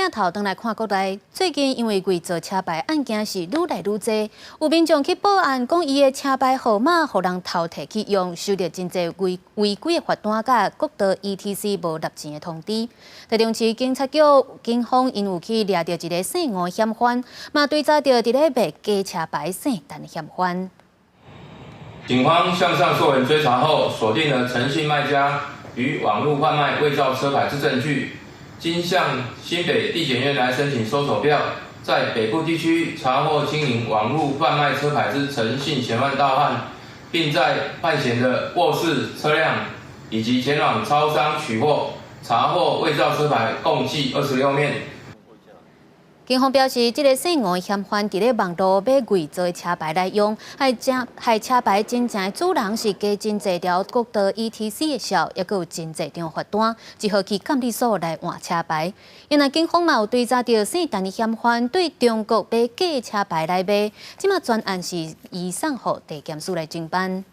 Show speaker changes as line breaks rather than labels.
鏡頭轉來看國內，最近因為偽造車牌案件是愈來愈濟，有民眾去報案，講伊的車牌號碼予人偷提去用，收著真濟違規的罰單，佮國道 ETC 無納錢的通知。台中市警察局警方𪜶有去掠著一个姓吳嫌犯，嘛追查著佇咧賣假車牌姓陳的嫌犯。
警方向上溯源追查後，鎖定了陳姓賣家於網路販賣偽造車牌之證據。經向新北地檢院來申請搜索票，在北部地區查獲經營網路販賣車牌之陳姓嫌犯到案，並在犯嫌的臥室、車輛以及前往超商取貨，查獲偽造車牌共計26面。
警方表示，這个姓吳嫌犯佇咧網路買偽造的車牌來用，害車牌真正的主人是加真濟條國道 ETC 的數，抑閣有真濟張罰單，只好去監理所來換車牌。原來警方嘛有追查著姓陳的嫌犯對中國買假車牌來賣，這馬全案是移送予地檢署來偵辦。